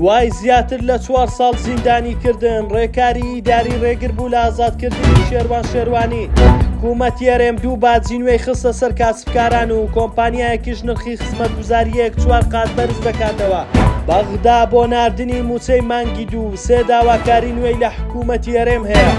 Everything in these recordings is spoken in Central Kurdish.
دوای زیاتر لە چوار ساڵ زیندانیکردن، ڕێکاری ئیداری ڕێگر بوو لە ئازادکردنی شێروان شێروانی، حکوومەتی هەرێم دوو باجی نوێی خستە سەر کاسبکاران و کۆمپانیایەکیش نرخی خزمەتگوزارییەک چوار قات بەرز دەکاتەوە. بەغدا بۆ ناردنی مووچەی مانگی دوو، سێ داواکاری نوێی لە حکوومەتی هەرێم هەیە.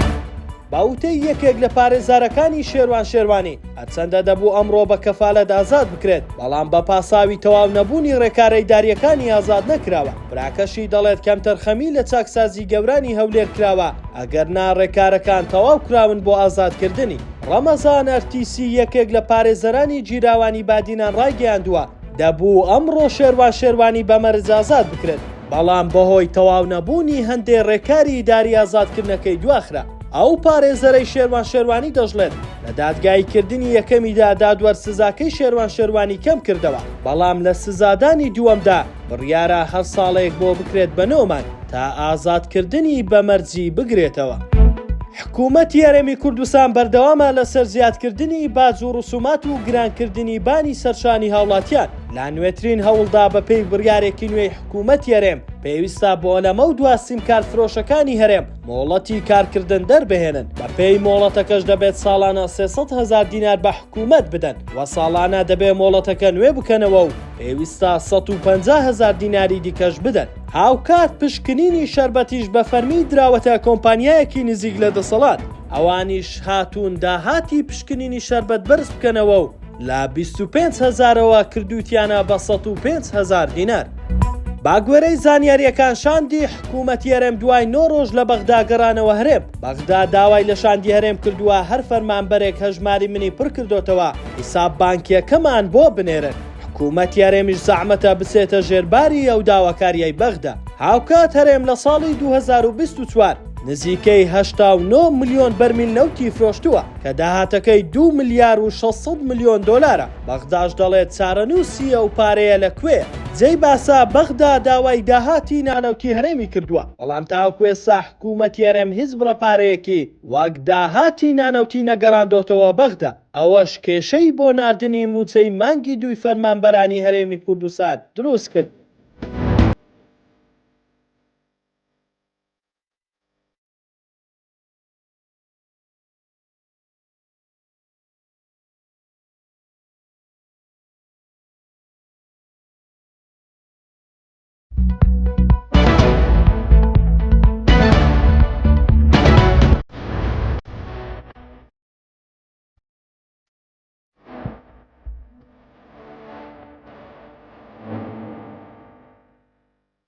بە وتەی یەکێک لە پارێزارەکانی شێروان شێروانی، هەرچەندە دەبوو ئەمڕۆ بە کەفالەت ئازاد بکرێت، بەڵام بە پاساوی تەواو نەبوونی ڕێکارە ئیدارییەکانی ئازاد نەکراوە. براکەشی دەڵێت کەمتەرخەمی لە چاکسازی گەورانی هەولێر کراوە، ئەگەرنا ڕێکارەکان تەواو کراون بۆ ئازادکردنی. ڕەمەزان ئەرتیسی یەکێک لە پارێزەرانی گیراوانی بادینان ڕایگەیاندووە، دەبوو ئەمڕۆ شێروان شێروانی بە مەرج ئازاد بکرێت، بەڵام بەهۆی تەواونەبوونی هەندێ ڕێکاری ئیداری ئازادکردنەکەی دواخرا. ئەو پارێزەرەی شێروان شێروانی دەشڵێت، لە دادگاییکردنی یەکەمیدا دادوەر سزاکەی شێروان شێروانی کەمکردەوە، بەڵام لە سزادانی دووەمدا بڕیارە هەر ساڵێک بۆ بکرێت بە نۆ مانگ تا ئازادکردنی بە مەرجی بگرێتەوە. حکومەتی هەرێمی کوردستان بەردەوامە لەسەر زیادکردنی باج و ڕسومات و گرانکردنی بانی سەرشانی هاوڵاتیان، لە نوێترین هەوڵدا بەپێی بڕیارێکی نوێی حکومەتی هەرێم پێویستە بۆ لەمەودوا سیمکارت فرۆشەکانی هەرێم مۆڵەتی کارکردن دەربهێنن، بەپێی مۆڵەتەکەش دەبێت ساڵانە 300 هەزار دینار بە حکومەت بدەن و ساڵانە دەبێ مۆڵەتەکە نوێ بکەنەوە و پێویستە 150 هەزار دیناری دیکەش بدەن. هاوکات پشکنینی شەربەتیش بە فەرمی دراوەتە کۆمپانیایەکی نزیک لە دەسەڵات، ئەوانیش هاتوون داهاتی پشکنینی شەربەت بەرز بکەنەوە و لە 25 هەزارەوە کردووتیانە بە 105 هەزار دینار. بەگوێرەی زانیارییەکان شاندی حکوومەتی هەرێم دوای نۆ ڕۆژ لە بەغدا گەڕانەوە هەرێم، بەغدا داوای لە شاندی هەرێم کردووە هەر فەرمانبەرێک هەژماری منی پڕکردۆتەوە حیساب بانکییەکەمان بۆ بنێرن، حکوومەتی هەرێمیش زەحمەتە بچێتە ژێر باری ئەو داواکارییەی بەغدا. هاوکات هەرێم لە ساڵی 2024 نزیکەی 89 ملیۆن بەرمیل نەوتی فرۆشتووە کە داهاتەکەی 2 ملیار و 600 ملیۆن دۆلارە، بەغداش دەڵێت چارەنووسی ئەو پارەیە لە کوێیە؟ جێی باسە بەغدا داوای داهاتی نانەوتی هەرێمی کردووە، بەڵام تاوەکو ئێستا حکوومەتی هەرێم هیچ بڕە پارەیەکی وەک داهاتی نانەوتی نەگەڕاندۆتەوە بەغدا، ئەوەش کێشەی بۆ ناردنی مووچەی مانگی دووی فەرمانبەرانی هەرێمی کوردستان دروستکرد.